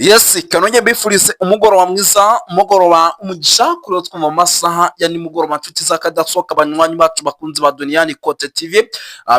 Yes, kanongeye mbifurize umugoroba mwiza, umugoroba umugisha kuri twumva mu masaha ya nimugoroba, nshuti z'akadasohoka, abanywanyi bacu bakunzi ba Doniyani Kote TV.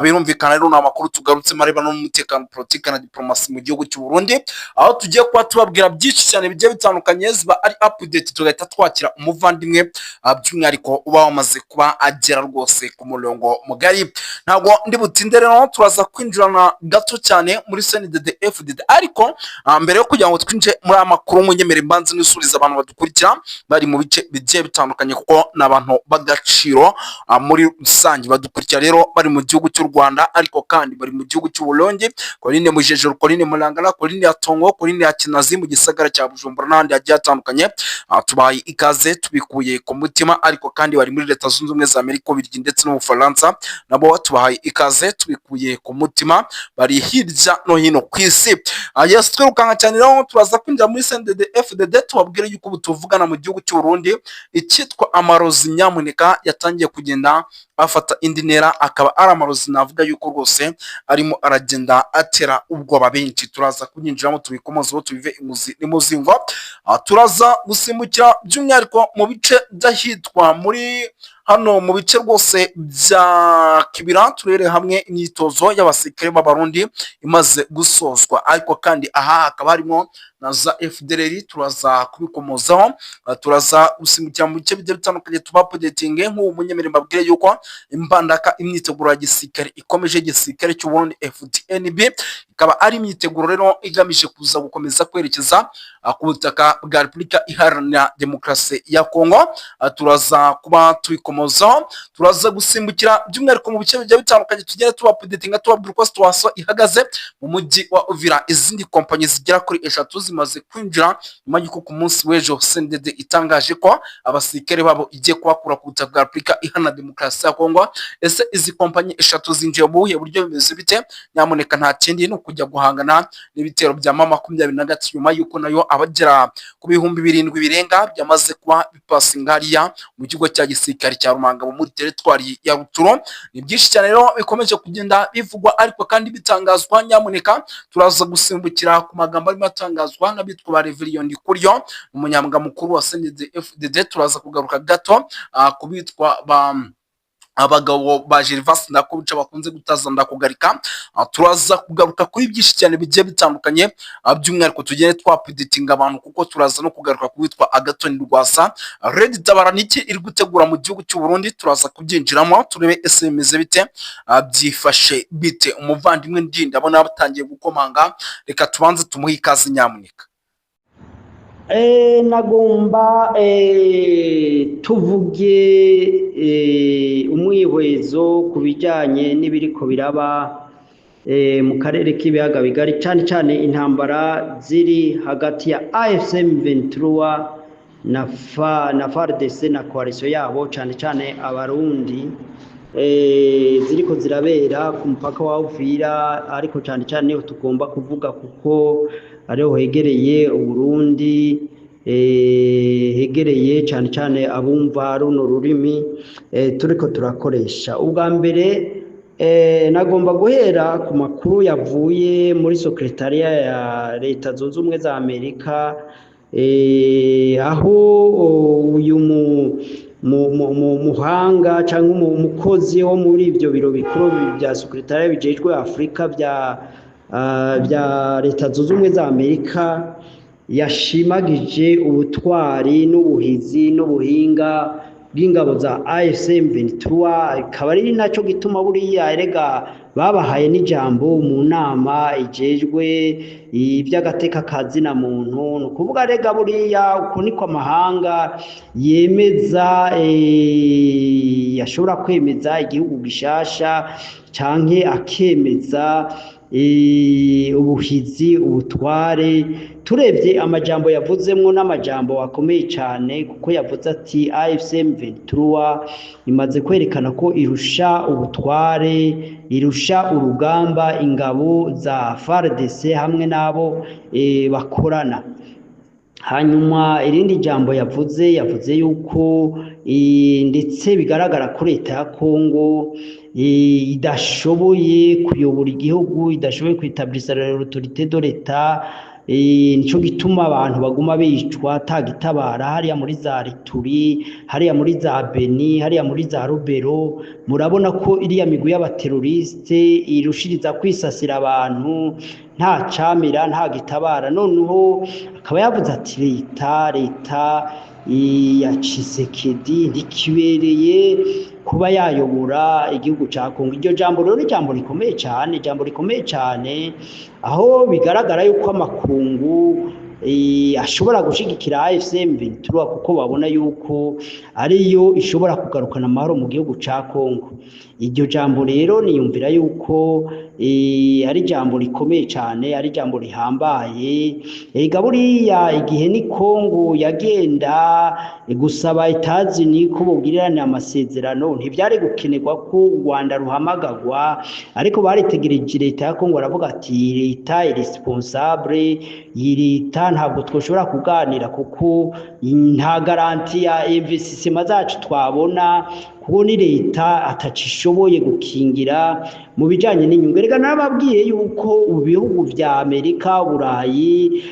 Birumvikana rero ni amakuru tugarutsemo arebana n'umutekano, politiki na diplomasi mu gihugu cy'u Burundi, aho tugiye kuba tubabwira byinshi cyane bigiye bitandukanye, ziba ari update, tugahita twakira umuvandimwe, by'umwihariko uba wamaze kuba agera rwose ku murongo mugari. Ntabwo ndi butinde rero, turaza kwinjirana gato cyane muri CNDD FDD, ariko mbere yo kugira ngo twinjire muri aya makuru, munyemere mbanze nisubiza abantu badukurikira bari mu bice bigiye bitandukanye, kuko ni abantu b'agaciro muri rusange. Badukurikira rero bari mu gihugu cy'u Rwanda, ariko kandi bari mu gihugu cy'u Burundi, Colline Mujejero, Colline Murangana, Colline ya Tongo, Colline ya Kinazi, mu gisagara cya Bujumbura n'ahandi hagiye hatandukanye. Tubahaye ikaze tubikuye ku mutima. Ariko kandi bari muri Leta Zunze Ubumwe za Amerika, Ubirigi ndetse n'Ubufaransa, nabo tubahaye ikaze tubikuye ku mutima, bari hirya no hino ku isi. Yes, twirukanka cyane rero, turaza kwinjira muri CNDD FDD, tubabwire yuko ubu tuvugana mu gihugu cy'u Burundi icyitwa amarozi nyamuneka yatangiye kugenda afata indi ntera, akaba ari amarozi navuga yuko rwose arimo aragenda atera ubwoba benshi. Turaza kubyinjiramo, tubikomozeho, tubive imuzi n'imuzingo. Turaza gusimbukira by'umwihariko mu bice by'ahitwa muri hano mu bice rwose bya Kibira, turere hamwe imyitozo y'abasirikare b'Abarundi imaze gusozwa, ariko kandi aha hakaba harimo na za FDLR, turaza kubikomozaho. Turaza gusimbukira mu bice bigiye bitandukanye, tuba updating. Nk'ubu munyemere mbabwire yuko imbandaka imyiteguro ya gisirikare ikomeje, igisirikare cy'u Burundi FDNB, ikaba ari imyiteguro rero igamije kuza gukomeza kwerekeza ku butaka bwa Repubulika Iharanira Demokarasi ya Kongo. Turaza kuba tubikomozaho. Turaza gusimbukira by'umwihariko mu bice bigiye bitandukanye, tugende tuba updatinga, tubabwira uko situation ihagaze mu mujyi wa Uvira. Izindi kompanyi zigera kuri eshatu zimaze kwinjira nyuma y'uko ku munsi w'ejo CNDD itangaje ko abasirikare babo igiye kubakura ku butaka bwa Repubulika Iharanira Demokarasi ya Kongo. Ese izi kompanyi eshatu zinjiye mu buhe buryo, bimeze bite? Nyamuneka nta kindi, ni ukujya guhangana n'ibitero bya M23, nyuma y'uko nayo abagera ku 7000 birenga byamaze kuba bipasinga hariya mu kigo cya gisirikare cya Rumangabo muri teritwari ya Rutshuru. Ni byinshi cyane rero bikomeje kugenda bivugwa, ariko kandi bitangazwa. Nyamuneka turaza gusimbukira ku magambo arimo atangazwa n'abitwa ba Reverien Ndikuriyo, umunyamabanga mukuru wa CNDD FDD. Turaza kugaruka gato ku bitwa ba abagabo ba Gervas Ndakubica bakunze gutaza Ndakugarika. Turaza kugaruka kuri byinshi cyane bigiye bitandukanye, by'umwihariko tugende twa updatinga abantu, kuko turaza no kugaruka ku witwa Agathon Rwasa. Red Tabara niki iri gutegura mu gihugu cy'u Burundi? Turaza kubyinjiramo, turebe ese bimeze bite, byifashe bite. Umuvandimwe ndi ndabona batangiye gukomanga, reka tubanze tumuhe ikaze nyamuneka. Nagomba tuvuge umwihwezo ku bijyanye n'ibiriko biraba mu karere k'ibiyaga bigari, cyane cyane intambara ziri hagati ya AFC M23 na FARDC na coalition yabo, cyane cyane Abarundi, ziriko zirabera ku mupaka wa Uvira, ariko cyane cyane niho tugomba kuvuga kuko ariho hegereye Uburundi, hegereye cyane cyane abumva runo rurimi turiko turakoresha. Ubwa mbere nagomba guhera ku makuru yavuye muri secrétariat ya Leta Zunze Ubumwe za Amerika, aho uyu muhanga cyangwa umukozi wo muri ibyo biro bikuru bya secrétariat bijejwe Afurika bya Leta Zunze Ubumwe za Amerika yashimagije ubutwari n'ubuhizi n'ubuhinga bw'ingabo za AFC M23, ikaba ari nacyo gituma buriya erega babahaye n'ijambo mu nama ijejwe iby'agateka ka zina muntu. Ni ukuvuga rega buriya uko niko amahanga yemeza, yashobora kwemeza igihugu gishasha canke akemeza ubuhizi, ubutware. Turebye amajambo yavuzemwo, n'amajambo akomeye cyane, kuko yavuze ati AFC M23 imaze kwerekana ko irusha ubutware, irusha urugamba ingabo za FARDC hamwe n'abo bakorana. Hanyuma irindi jambo yavuze, yavuze yuko ndetse bigaragara ko leta ya Kongo idashoboye kuyobora igihugu, idashoboye kwitabiriza l'autorité de l'État. Nico gituma abantu baguma bicwa atagitabara hariya muri za Rituri, hariya muri za Beni, hariya muri za Rubero. Murabona ko iriya migwi y'abateroriste irushiriza kwisasira abantu nta camira nta gitabara. Noneho akaba yavuze ati leta ya Tshisekedi ntikibereye kuba yayobora igihugu ca Kongo. Iryo jambo rero ni ijambo rikomeye cane, ijambo rikomeye cane, aho bigaragara yuko amakungu ashobora gushigikira AFC M23 kuko babona yuko ariyo ishobora kugarukana amahoro mu gihugu ca Kongo. Iryo jambo rero niyumvira yuko ari ijambo rikomeye cane, ari ijambo rihambaye. Ega buriya igihe ni Kongo yagenda gusaba Etazini ko bogirirana amasezerano, ntivyari gukenerwa ko u Rwanda ruhamagagwa, ariko baritegereje leta ya Kongo baravuga ati leta irresponsable, iyi leta ntabwo twoshobora kuganira kuko nta garanti ya investissement zacu twabona, kuko ni leta atacishoboye gukingira mu bijanye n'inyungu. Erega narababwiye yuko ibihugu vya Amerika, Burayi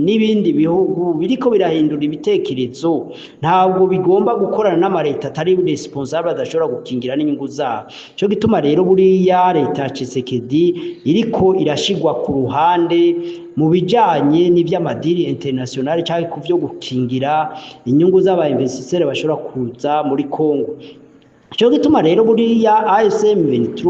n'ibindi bihugu biriko birahindura ibitekerezo, ntabwo bigomba gukorana n'amareta atari responsable, adashobora gukingira n'inyungu zabo. Ico gituma rero buriya leta ya Tshisekedi iriko irashigwa ku ruhande mu bijanye n'ivy'amadiri international canke ku vyo gukingira inyungu z'aba investisseurs bashobora kuza muri Kongo. Ico gituma rero buriya AFC M23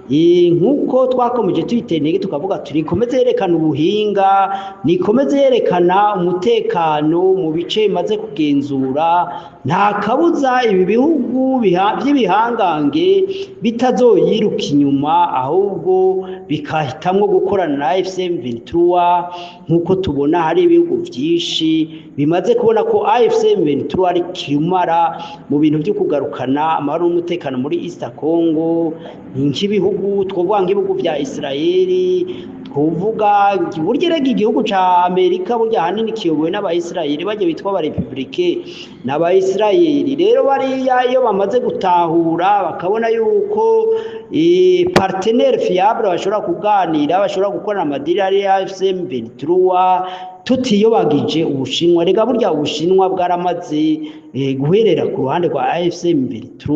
nkuko twakomeje tuyitera intege tukavuga turi ikomeze yerekana ubuhinga, nikomeze yerekana umutekano mu bice imaze kugenzura, nta kabuza ibi bihugu vy'ibihangange bitazoyiruka inyuma, ahubwo bikahitamwo gukorana na AFC M23, nkuko tubona hari ibihugu vyinshi bimaze kubona ko AFC M23 ari kirumara mu bintu vyo kugarukana amahoro n'umutekano muri East Congo. Nk'ibihugu twovuga nk'ibihugu vya Israeli, twovuga burya rega igihugu ca Amerika burya ahanini kiyobowe n'Abayisiraheli, barya bitwa abarepublike n'Abayisiraheli. Rero bariya iyo bamaze gutahura bakabona yuko partenaire fiable bashobora kuganira, bashobora gukorana amadiri ari AFC M23, tutiyobagije Ubushinwa. Rega burya Ubushinwa bwaramaze guherera ku ruhande rwa AFC M23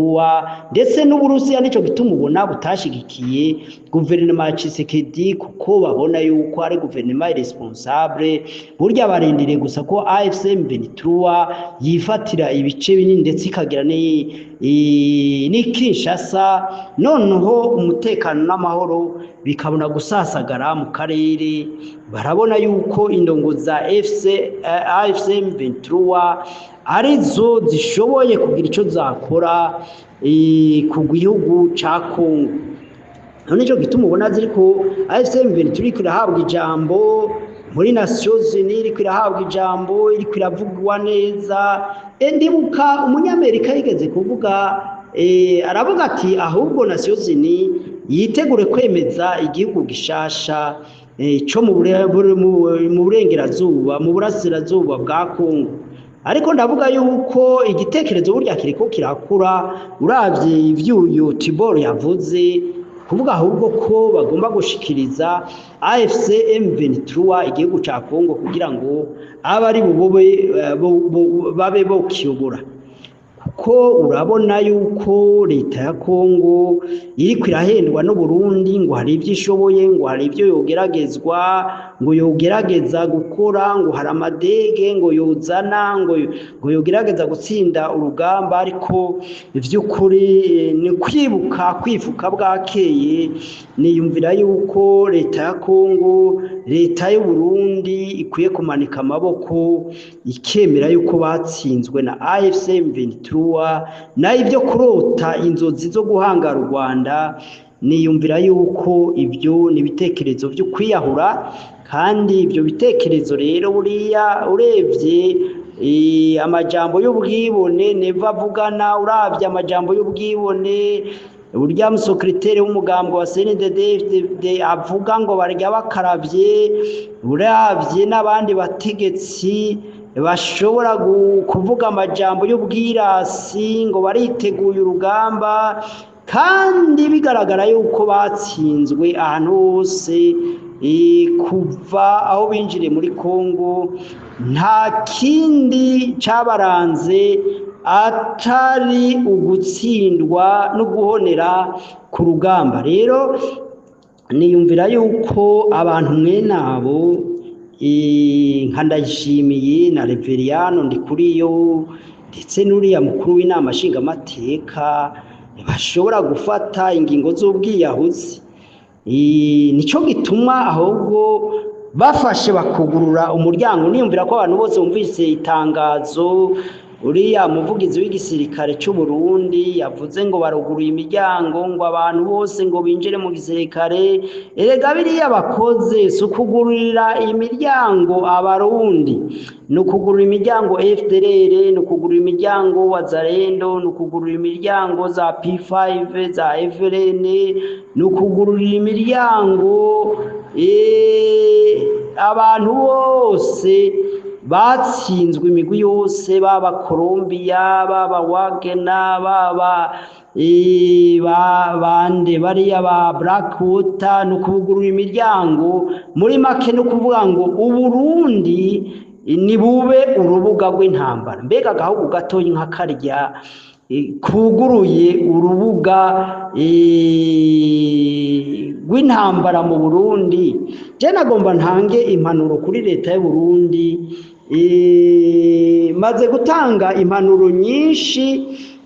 ndetse n'Uburusiya. Nico gituma ubona butashigikiye guverinoma ya Tshisekedi, kuko babona yuko ari guverinoma irresponsable. Burya barindiriye gusa ko AFC M23 yifatira ibice binini ndetse ikagira ni Kinshasa, noneho umutekano n'amahoro bikabona gusasagara mu karere. Barabona yuko indongo za AFC M23 arizo zishoboye kugira ico zakora ku gihugu ca Kongo. None nico gituma ubona ziriko AFC M23 iriko irahabwa ijambo muri Nations Unies, iriko irahabwa ijambo, iriko iravugwa neza. Ndibuka umunyamerika yigeze kuvuga, aravuga ati ahubwo Nations Unies yitegure kwemeza igihugu gishasha co mu burengerazuba, mu burasirazuba bwa Kongo. Ariko ndavuga yuko igitekerezo burya kiriko kirakura, uravye ivy'uyu Tibor yavuze, kuvuga ahubwo ko bagomba gushikiriza AFC M23 igihugu ca Kongo kugira ngo abe ari babe bokiyobora, kuko urabona yuko leta ya Kongo iriko irahendwa n'Uburundi, ngo hari ivyo ishoboye, ngo hari ivyo yogeragezwa, ngo yogerageza gukora, ngo hari amadege ngo yozana, ngo yogerageza gutsinda urugamba. Ariko ivy'ukuri ni kwibuka kwifuka bwakeye. Niyumvira yuko leta ya Kongo, leta y'u Burundi ikwiye kumanika amaboko ikemera yuko batsinzwe na AFC M23, nayo ivyo kurota inzozi zo guhangara u Rwanda, niyumvira yuko ibyo ni ibitekerezo vyo kwiyahura. Kandi ibyo bitekerezo rero buriya urebye amajambo y'ubwibone neva avugana, uravye amajambo y'ubwibone burya musekreteri w'umugambo wa CNDD-FDD avuga ngo barya bakaravye, uravye n'abandi bategetsi bashobora kuvuga amajambo y'ubwirasi ngo bariteguye urugamba. Kandi bigaragara yuko batsinzwe ahantu hose kuva aho binjiriye muri Kongo, nta kindi cabaranze atari ugutsindwa no guhonera ku rugamba. Rero niyumvira yuko abantu mwene abo nka Ndayishimiye na Reveriyano Ndikuriyo ndetse n'uriya mukuru w'inama nshingamateka bashobora gufata ingingo z'ubwiyahuzi. Nico gituma ahubwo bafashe bakugurura umuryango. Niyumvira ko abantu bose bumvise itangazo uriya muvugizi w'igisirikare cy'u Burundi yavuze ngo baruguruye imiryango ngo abantu bose ngo binjire mu gisirikare. Erega biriya bakoze si ukugururira imiryango Abarundi, ni ukugurura imiryango FDLR, ni ukugurura imiryango Wazalendo, ni ukugurura imiryango za P5 za FLN, ni ukugururira imiryango abantu bose batsinzwe, imigwi yose, baba Colombia, baba Wagner, baba bande bariya ba Blackwater, ni ukugurura imiryango. Muri make no kuvuga ngo Uburundi nibube urubuga rw'intambara. Mbega agahugu gatoyi nka karya kuguruye urubuga rw'intambara mu Burundi. Je nagomba ntange impanuro kuri leta y'u Burundi. Maze gutanga impanuro nyinshi,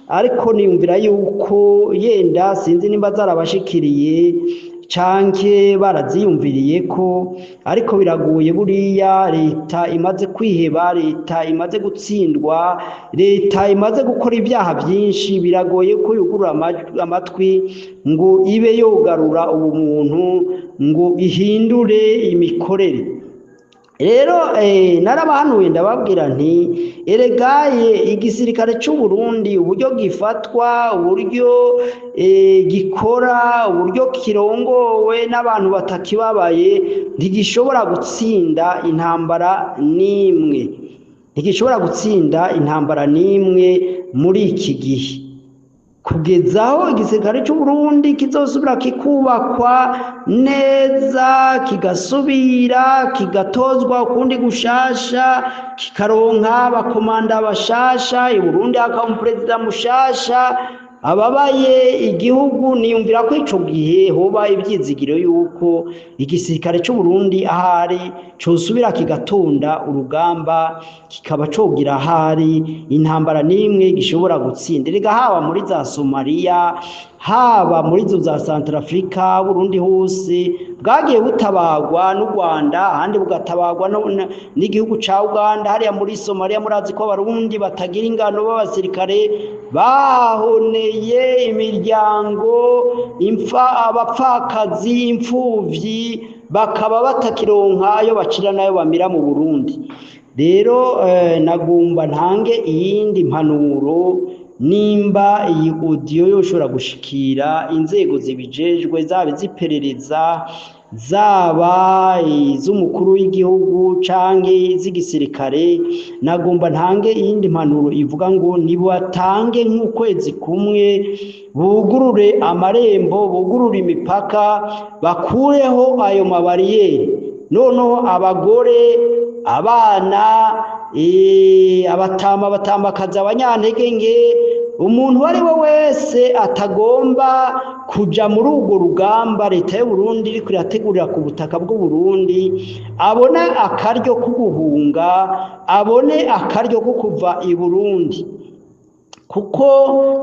ariko niyumvira yuko yenda sinzi nimba zarabashikiriye canke baraziyumviriye ko, ariko biragoye buriya leta imaze kwiheba, leta imaze gutsindwa, leta imaze gukora ibyaha byinshi, biragoye ko yugurura amatwi ngo ibe yogarura ubumuntu, ngo ihindure imikorere. Rero narabahanuye ndababwira nti eregaye igisirikare cy'u Burundi uburyo gifatwa, uburyo gikora, uburyo kirongowe n'abantu batakibabaye, ntigishobora gutsinda intambara n'imwe, ntigishobora gutsinda intambara n'imwe muri iki gihe, kugeza aho igisirikare cy'u Burundi kizosubira kikubakwa neza, kigasubira kigatozwa ukundi gushasha, kikaronka abakomanda bashasha, i Burundi hakaba umuperezida mushasha ababaye igihugu. Niyumvira ko ico gihe hoba ivyizigiro yuko igisirikare cy'u Burundi ahari cosubira kigatonda urugamba, kikaba cogira ahari intambara n'imwe gishobora gutsinda. Erega haba muri za Somalia, haba muri zo za Centrafrica, Burundi hose bwagiye butabagwa n'u Rwanda, ahandi bugatabagwa n'igihugu ca Uganda. Hariya muri Somalia murazi ko Abarundi batagira ingano b'abasirikare bahoneye imiryango, abapfakazi, imfuvyi, bakaba batakironka ayo bacira nayo bamira mu Burundi. Rero nagomba ntange iyindi mpanuro, nimba iyi audio yoshobora gushikira inzego zibijejwe, zaba iziperereza, zaba iz'umukuru w'igihugu canke iz'igisirikare, nagomba ntange iyindi mpanuro ivuga ngo nibatange nk'ukwezi kumwe, bugurure amarembo, bugurure imipaka, bakureho ayo mabariyeri, noneho abagore, abana, abatama, abatambakazi, abanyantege nke, umuntu uwo ari we wese atagomba kuja muri urwo rugamba leta y'u Burundi iriko irategurira ku butaka bw'u Burundi, abone akaryo ko guhunga, abone akaryo ko kuva i Burundi, kuko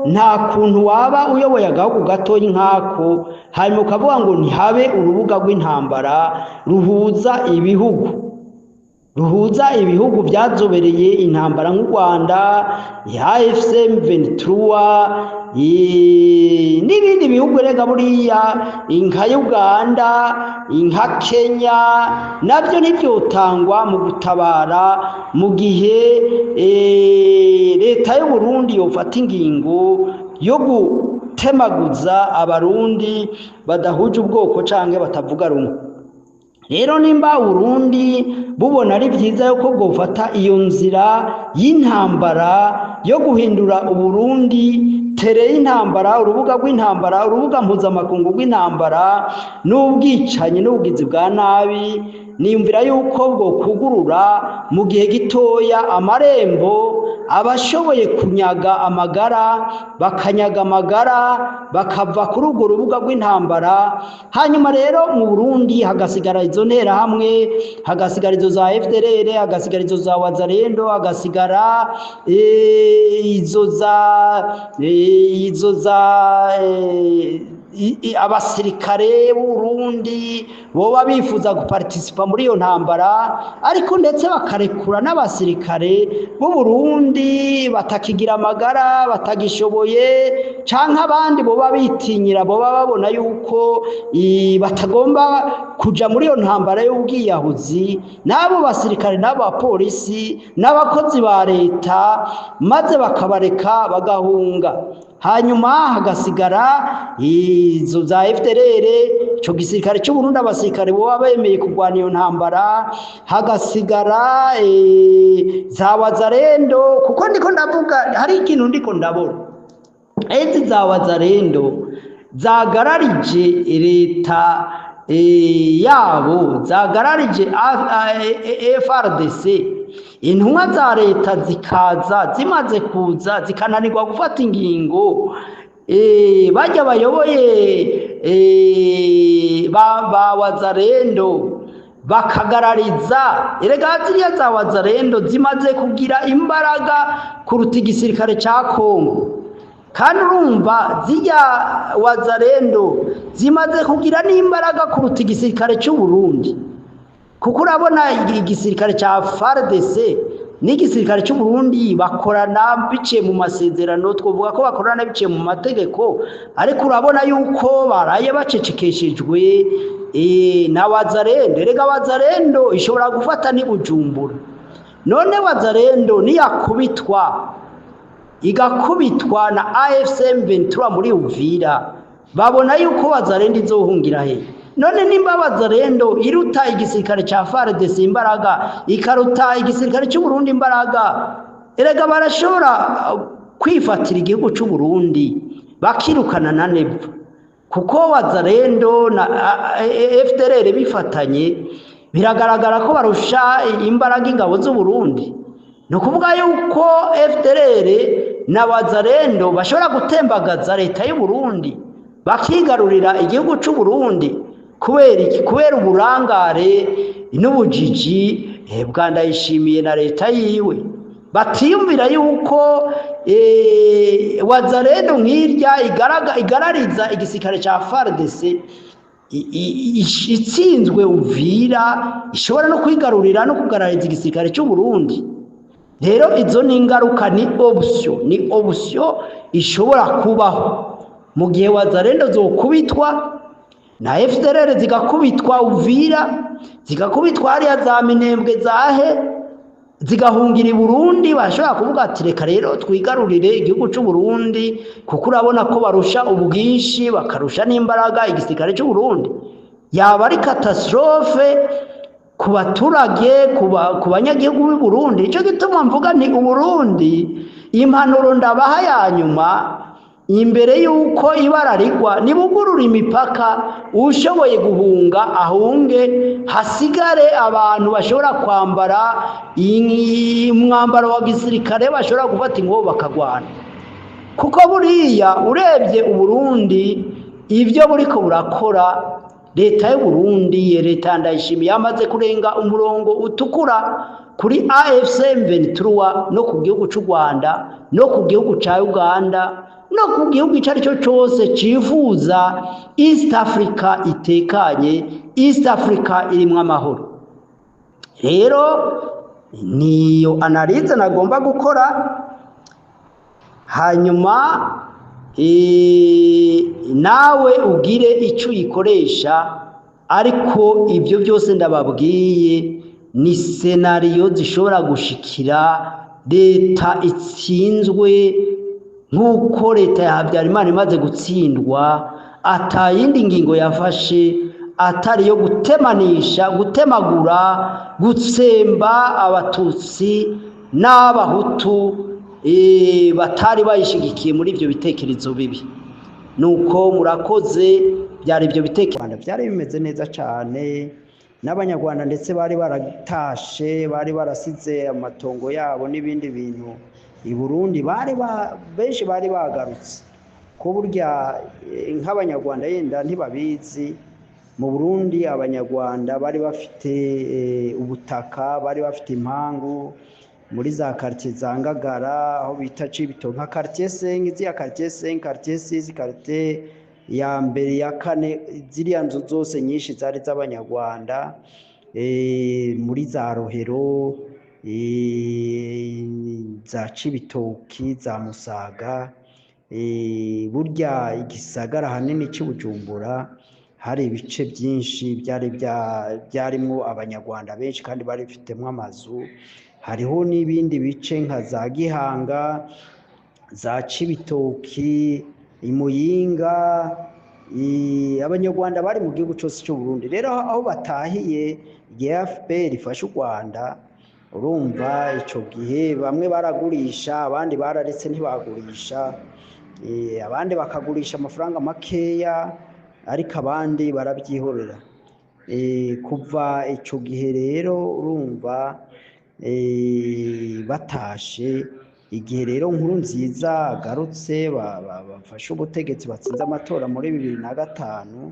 nta kuntu waba uyoboye agahugu gatoyi nk'ako hanyuma ukavuga ngo ntihabe urubuga rw'intambara ruhuza ibihugu, ruhuza ibihugu byazobereye intambara nk'u Rwanda, AFC M23 n'ibindi bihugu. Erega buriya nka Uganda, nka Kenya, nabyo ntivyotangwa mu gutabara mu gihe leta y'u Burundi yofata ingingo yo gutemaguza Abarundi badahuje ubwoko canke batavuga rumwe. Rero nimba Burundi bubona ari byiza yuko bwofata iyo nzira y'intambara yo guhindura Uburundi tere y'intambara, urubuga rw'intambara, urubuga mpuzamakungu rw'intambara n'ubwicanyi n'ubugizi bwa nabi, niyumvira yuko bwo kugurura mu gihe gitoya amarembo abashoboye kunyaga amagara bakanyaga amagara bakava kuri urwo rubuga rw'intambara. Hanyuma rero mu Burundi hagasigara izo nterahamwe, hagasigara izo za FDLR, hagasigara izo za Wazalendo, hagasigara izo za abasirikare b'Uburundi boba bifuza gupartisipa muri iyo ntambara, ariko ndetse bakarekura n'abasirikare b'Uburundi batakigira amagara, batagishoboye, canke abandi boba bitinyira, boba babona yuko batagomba kuja muri iyo ntambara y'ubwiyahuzi, n'abo basirikare n'abo bapolisi n'abakozi ba leta, maze bakabareka bagahunga. Hanyuma hagasigara izo za FDLR, ico gisirikare c'Uburundi, abasirikare boba bemeye kurwana iyo ntambara, hagasigara za Wazalendo. Kuko ndiko ndavuga hari ikintu ndiko ndabona, izi za Wazalendo zagararije leta yabo, zagararije FARDC, intumwa za leta zikaza zimaze kuza zikananirwa gufata ingingo, bajya bayoboye ba Wazalendo bakagarariza. Erega ziriya za Wazalendo zimaze kugira imbaraga kuruta igisirikare ca Kongo, kandi urumva zirya Wazalendo zimaze kugira n'imbaraga kuruta igisirikare c'u Burundi, kuko urabona igisirikare ca FARDC n'igisirikare c'u Burundi bakorana biciye mu masezerano, twovuga ko bakorana biciye mu mategeko, ariko urabona yuko baraye bacecekeshejwe na Wazalendo. Erega Wazalendo ishobora gufata ni Bujumbura. None Wazalendo niyakubitwa igakubitwa na AFC M23 muri Uvira, babona yuko Wazalendo izohungira he? None nimba Wazalendo iruta igisirikare ca FARDC imbaraga, ikaruta igisirikare c'u Burundi imbaraga, erega barashobora kwifatira igihugu c'u Burundi bakirukana na Neva, kuko Wazalendo na FDLR bifatanye biragaragara ko barusha imbaraga ingabo z'u Burundi. Ni ukuvuga yuko FDLR na Wazalendo bashobora gutembagaza leta y'u Burundi bakigarurira igihugu c'u Burundi. Kubera iki? Kubera uburangare n'ubujiji bwa Ndayishimiye na leta yiwe, batiyumvira yuko Wazalendo nk'irya igarariza igisirikare ca FARDC itsinzwe Uvira, ishobora no kwigarurira no kugarariza igisirikare c'u Burundi. Rero izo ni ingaruka, ni option, ni option ishobora kubaho mu gihe Wazalendo zokubitwa na FDLR zigakubitwa Uvira, zigakubitwa hariya za Minembwe zahe, zigahungira i Burundi. Bashobora kuvuga ati reka rero twigarurire igihugu c'u Burundi, kuko urabona ko barusha ubwinshi bakarusha n'imbaraga igisirikare c'u Burundi. Yaba ari catastrophe ku baturage, ku banyagihugu b'i Burundi. Ico gituma mvuga nti Uburundi, impanuro ndabaha ya nyuma imbere yuko ibara rigwa, nibugurura imipaka, ushoboye guhunga ahunge, hasigare abantu bashobora kwambara umwambaro wa gisirikare, bashobora gufata ingobo bakagwana. Kuko buriya urebye Uburundi ibyo buriko burakora, leta y'u Burundi, leta Ndayishimiye yamaze kurenga umurongo utukura kuri AFC M23 no ku gihugu c'u Rwanda no ku gihugu ca Uganda no ku gihugu ico ari cyo cose cifuza East Africa itekanye, East Africa irimwo amahoro. Rero niyo analyse nagomba gukora, hanyuma nawe ugire ico uyikoresha. Ariko ibyo byose ndababwiye ni scénario zishobora gushikira leta itsinzwe, nk'uko leta ya Habyarimana imaze gutsindwa atayindi ngingo yafashe atari yo gutemanisha, gutemagura, gutsemba abatutsi n'abahutu batari bayishigikiye muri ivyo bitekerezo bibi. Nuko murakoze, byari ibyo bitekerezo byari bimeze neza cyane n'abanyarwanda, ndetse bari baratashe, bari barasize amatongo yabo n'ibindi bintu i Burundi, bari benshi bari bagarutse. Ko burya nk'abanyarwanda yenda ntibabizi, mu Burundi abanyarwanda bari bafite ubutaka, bari bafite impangu muri za quartier za Ngagara, aho bita Cibitoke, nka quartier 5, ziriya quartier 5, quartier 6, quartier ya mbere, ya kane, ziriya nzu zose nyinshi zari z'abanyarwanda, muri za Rohero, za Cibitoki, za Musaga. Burya igisagara hanini cy'i Bujumbura hari ibice byinshi byari byarimwo abanyarwanda benshi kandi bari bifitemo amazu. Hariho n'ibindi bice nka za Gihanga, za Cibitoki, Imuyinga, abanyarwanda bari mu gihugu cyose cy'u Burundi. Rero aho batahiye igihe FPR ifashe u Rwanda, urumva ico gihe bamwe baragurisha, abandi bararetse ntibagurisha, abandi bakagurisha amafaranga makeya, ariko abandi barabyihorera. Kuva ico gihe rero urumva batashe, igihe rero Nkurunziza agarutse, bafashe ubutegetsi, batsinze amatora muri 2005,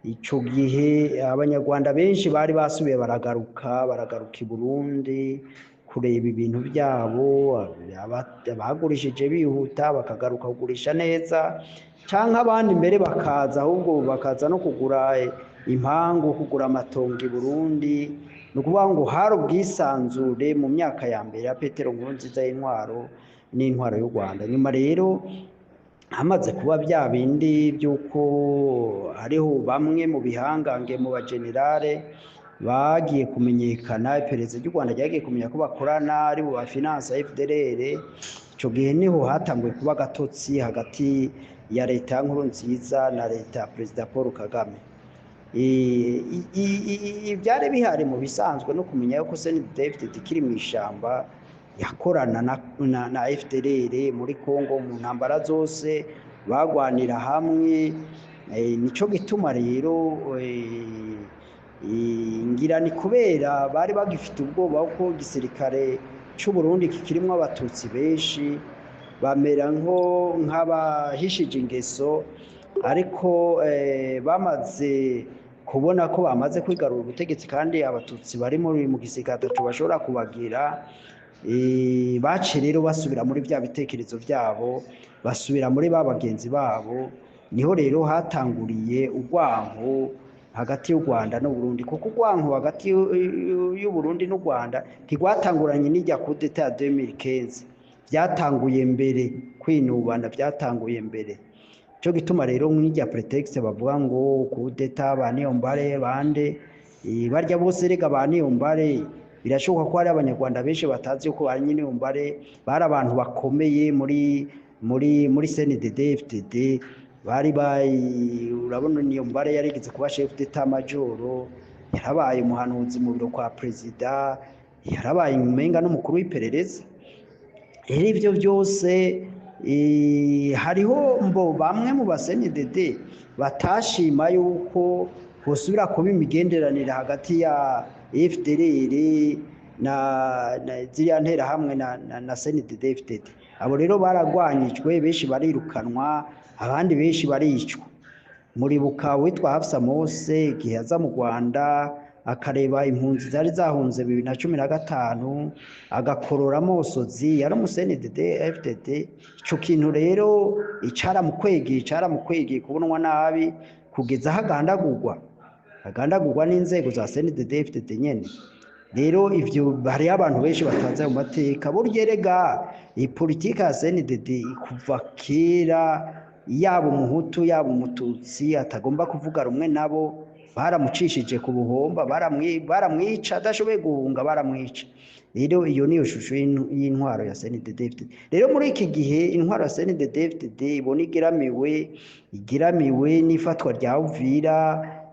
ico gihe abanyarwanda benshi bari basubiye baragaruka i Burundi kureba ibintu byabo. Abagurishije bihuta bakagaruka kugurisha neza, canke abandi mbere bakaza ahubwo bakaza no kugura impangu, kugura amatongo i Burundi. Ni ukuvuga ngo hari ubwisanzure mu myaka ya mbere ya Petero Nkurunziza y'intwaro n'intwaro y'u Rwanda. Nyuma rero hamaze kuba bya bindi by'uko hariho bamwe mu bihangange, mu bagenerale bagiye kumenyekana, iperereza ry'u Rwanda ryagiye kumenya ko bakorana, ari bo ba finance FDLR. Ico gihe niho hatanguye kuba agatotsi hagati ya leta ya Nkurunziza na leta ya Perezida Paul Kagame. Ibyari bihari mu bisanzwe no kumenya yuko CNDD-FDD ikiri mu ishamba yakorana na FDLR muri Congo mu ntambara zose, bagwanira hamwe. Nico gituma rero ngira ni kubera bari bagifite ubwoba ko igisirikare c'u Burundi kikirimwo abatutsi benshi, bamera nk'abahishije ingeso, ariko bamaze kubona ko bamaze kwigarura ubutegetsi kandi abatutsi bari mu gisirikare ataco bashobora kubagira, bace rero basubira muri bya bitekerezo byabo, basubira muri ba bagenzi babo. Niho rero hatanguriye urwanko hagati y'u Rwanda n'u Burundi, kuko urwanko hagati y'u Burundi n'u Rwanda ntigwatanguranye n'ijya coup d'etat ya 2015, byatanguye mbere, kwinubana byatanguye mbere. Cyo gituma rero nk'ijya prétexte bavuga ngo coup d'etat ba Niyombare bande, barya bose rega ba Niyombare, birashoboka ko hari abanyarwanda benshi batazi yuko ba Niyombare bari abantu bakomeye muri CNDD FDD. Bari bayi, urabona Niyombare yarigeze kuba chef d'état major, yarabaye umuhanuzi mu biro kwa perezida, yarabaye umenga n'umukuru w'iperereza. Rero ivyo byose hariho mbo bamwe mu ba CNDD batashima yuko hosubira kuba imigenderanire hagati ya FDLR na ziriya nterahamwe na CNDD FDD. Abo rero baragwanyijwe, benshi barirukanwa, abandi benshi baricwa. Muribuka witwa Hafsa Mose igihe aza mu Rwanda akareba impunzi zari zahunze 2015, agakorora amosozi, yari umu CNDD FDD. Ico kintu rero icaramukwegeye kubonwa nabi kugeza aho agandagurwa n'inzego za CNDD FDD nyene. Rero ivyo hariho abantu benshi batazi ayo mateka. Burya erega iyi politika ya CNDD kuva kera, yaba umuhutu yaba umututsi atagomba kuvuga rumwe nabo, baramucishije ku buhomba, baramwica, adashoboye guhunga baramwica. Rero iyo niyo shusho y'intwaro ya CNDD FDD. Rero muri iki gihe intwaro ya CNDD FDD ibona igeramiwe n'ifatwa rya Uvira,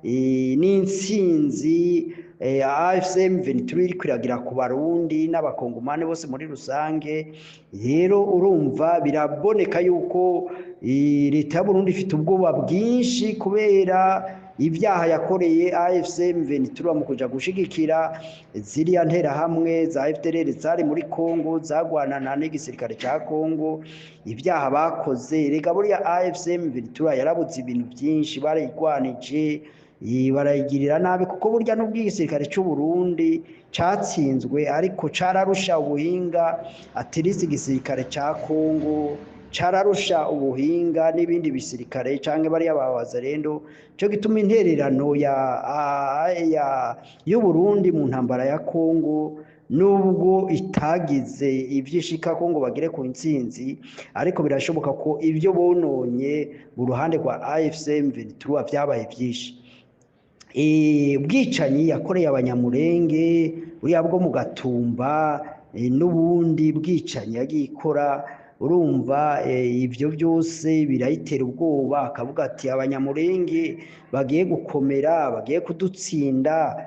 n'intsinzi AFC M23 iriko iragira ku Barundi n'abakongomani bose muri rusange. Rero urumva biraboneka yuko leta y'Uburundi ifite ubwoba bwinshi kubera ibyaha yakoreye AFC M23 mu kuja gushigikira ziriya nterahamwe za FDLR zari muri Kongo zagwanana n'igisirikare ca Kongo. Ibyaha bakoze, rega buriya AFC M23 yarabuze ibintu byinshi, barayigwanije, barayigirira nabi, kuko burya n'ubwo igisirikare c'u Burundi catsinzwe ariko cararusha ubuhinga atirisi igisirikare ca Kongo, cararusha ubuhinga n'ibindi bisirikare canke bariya ba Wazalendo. Cyo gituma intererano ya y'u Burundi mu ntambara ya Kongo, nubwo itagize ivyishika ko ngo bagere ku ntsinzi, ariko birashoboka ko ibyo bononye mu ruhande rwa AFC M23 vyabaye vyinshi. Ubwicanyi yakoreye abanyamurenge buriya bwo mu Gatumba, n'ubundi bwicanyi yagiye ikora, urumva ivyo byose birayitera ubwoba, akavuga ati abanyamurenge bagiye gukomera, bagiye kudutsinda,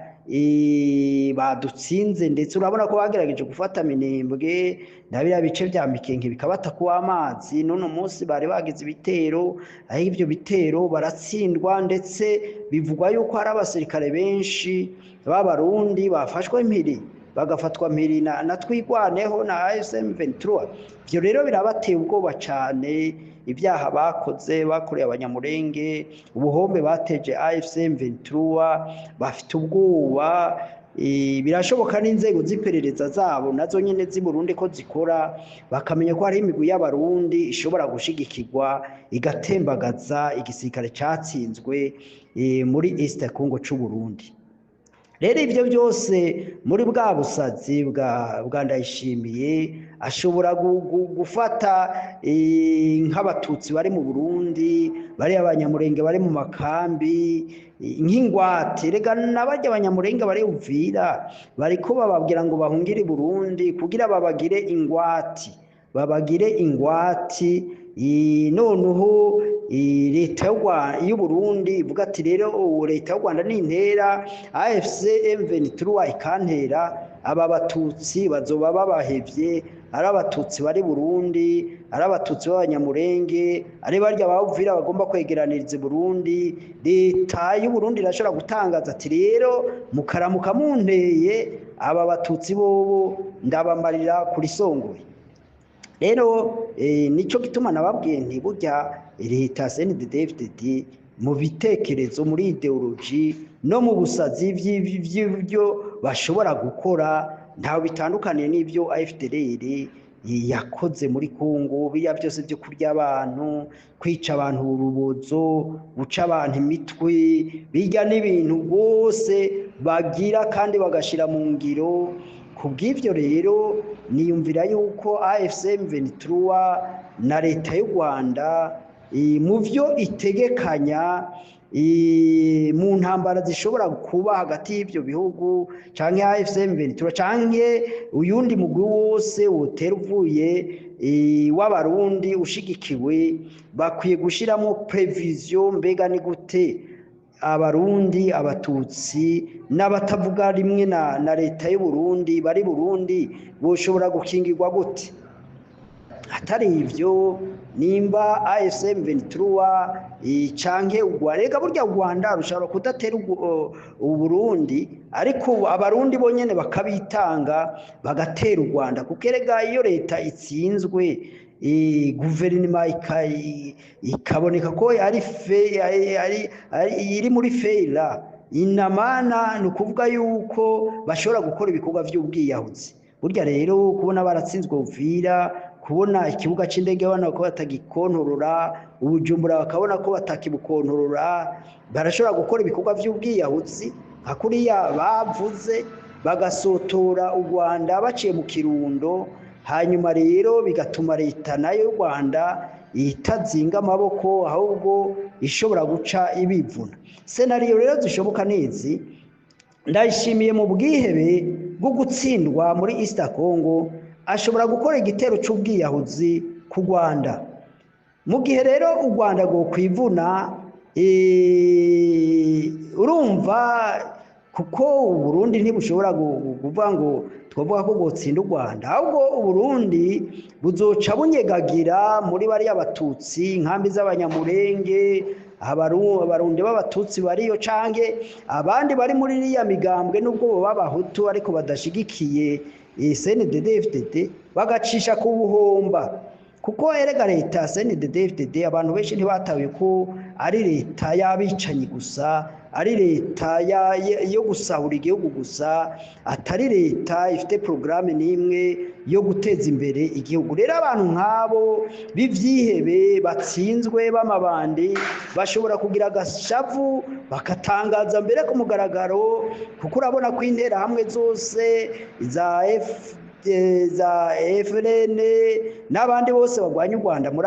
badutsinze. Ndetse urabona ko bagerageje gufata Minembwe na biriya bice vya Mikenke bikabata kuba amazi. None munsi bari bagize ibitero, aho ivyo bitero baratsindwa, ndetse bivugwa yuko hari abasirikare benshi b'abarundi bafashwe mpiri, bagafatwa mpiri na Twigwaneho na AFC M23. Ivyo rero birabateye ubwoba cane, ibyaha bakoze bakoreye abanyamurenge, ubuhombe bateje AFC M23, bafite ubwoba. Birashoboka n'inzego z'iperereza zabo nazo nyene z'i Burundi ko zikora, bakamenya ko hari imigwi y'abarundi ishobora gushigikirwa igatembagaza igisirikare catsinzwe muri East Congo c'u Burundi. Rero ivyo byose muri bwa busazi bwa Ndayishimiye, ashobora gufata nk'abatutsi bari mu Burundi, bari abanyamurenge bari mu makambi nk'ingwate. Rega n'abarya abanyamurenge bari Uvira bariko bababwira ngo bahungire i Burundi kugira babagire ingwati, babagire ingwati. Noneho leta y'u Burundi ivuga ati rero leta y'u Rwanda nintera AFC M23 ikantera, aba batutsi bazoba babahevye, ari abatutsi bari Burundi, ari abatutsi b'abanyamurenge, ari barya ba Uvira bagomba kwegeraniriza i Burundi. Leta y'u Burundi irashobora gutangaza ati rero mukaramuka munteye, aba batutsi bobo ndabamarira kuri Songoye. Rero nico gituma nababwiye nti burya leta CNDD-FDD mu bitekerezo, muri ideology no mu busazi vy'ivyo bashobora gukora ntawe bitandukaniye n'ivyo FDLR yakoze muri Kongo. Biriya byose byo kurya abantu, kwica abantu urubozo, guca abantu imitwe, bijya n'ibintu rwose bagira kandi bagashira mu ngiro. Kubw'ivyo rero niyumvira yuko AFC M23 na leta y'u Rwanda mu vyo itegekanya mu ntambara zishobora kuba hagati y'ivyo bihugu, canke AFC M23 canke uyundi mugwi wose wotera uvuye w'abarundi ushigikiwe, bakwiye gushiramo prévision. Mbega ni gute abarundi, abatutsi n'abatavuga rimwe na leta y'u Burundi bari Burundi boshobora gukingirwa gute? Atari ivyo, nimba AFC M23 canke u Rwanda, rega burya u Rwanda rushobora kudatera u Burundi, ariko abarundi bonyene bakabitanga bagatera u Rwanda, kuko erega iyo leta itsinzwe, guverinoma ikaboneka ko ari iri muri failure inamana, ni ukuvuga yuko bashobora gukora ibikorwa vy'ubwiyahuzi. Burya rero kubona baratsinzwe Uvira, kubona ikibuga c'indege babona ko batagikontorora, Ubujumbura bakabona ko batakibukontorora, barashobora gukora ibikorwa vy'ubwiyahuzi nka kuriya bavuze, bagasotora u Rwanda baciye mu Kirundo. Hanyuma rero bigatuma leta nayo y'u Rwanda itazinga amaboko, ahubwo ishobora guca ibivuna. Scénario rero zishoboka nizi: Ndayishimiye mu bwihebe bwo gutsindwa muri East Congo ashobora gukora igitero c'ubwiyahuzi ku Rwanda. Mu gihe rero u Rwanda rwokwivuna Urumva kuko Uburundi ntibushobora kuvuga ngo twavuga ko bwotsinda u Rwanda, ahubwo Uburundi buzoca bunyegagira muri bariya Batutsi, inkambi z'Abanyamurenge, Abarundi b'Abatutsi bariyo canke abandi bari muri iriya migambwe nubwo boba Abahutu ariko badashigikiye CNDD-FDD, bagacisha ku buhomba. Kuko erega leta CNDD-FDD abantu benshi ntibatahuye ko ari leta y'abicanyi gusa, ari leta yo gusahura igihugu gusa, atari leta ifite porogaramu n'imwe yo guteza imbere igihugu. Rero abantu nk'abo b'ivyihebe batsinzwe b'amabandi bashobora kugira agashavu bakatangaza mbere ku mugaragaro, kuko urabona ko interahamwe zose za FRN n'abandi bose barwanya u Rwanda muri